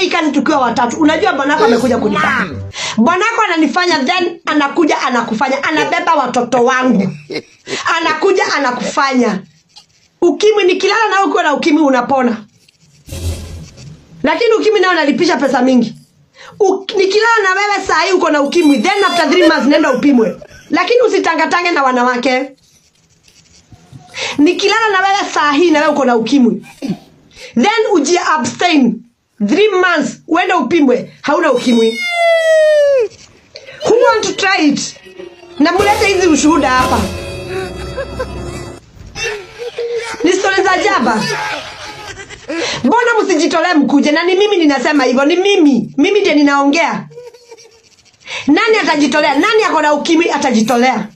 hii kazi tukiwa watatu. Unajua bwanako amekuja kunifanya. Bwanako ananifanya, then anakuja anakufanya, anabeba watoto wangu, anakuja anakufanya. Ukimwi, nikilala na ukiwa na ukimwi unapona, lakini ukimwi nao nalipisha pesa mingi. Nikilala na wewe saa hii uko na ukimwi, then after 3 months nenda upimwe, lakini usitangatange na wanawake. Nikilala na wewe saa hii na wewe uko na ukimwi, then ujie abstain 3 months uende upimwe, hauna ukimwi. Who want to try it? Na mulete hizi ushuhuda hapa. Ni stori za jaba. Mbona msijitolee mkuje? Na ni mimi ninasema hivyo, ni mimi. Mimi ndiye ninaongea. Nani atajitolea? Nani ako na ukimwi atajitolea?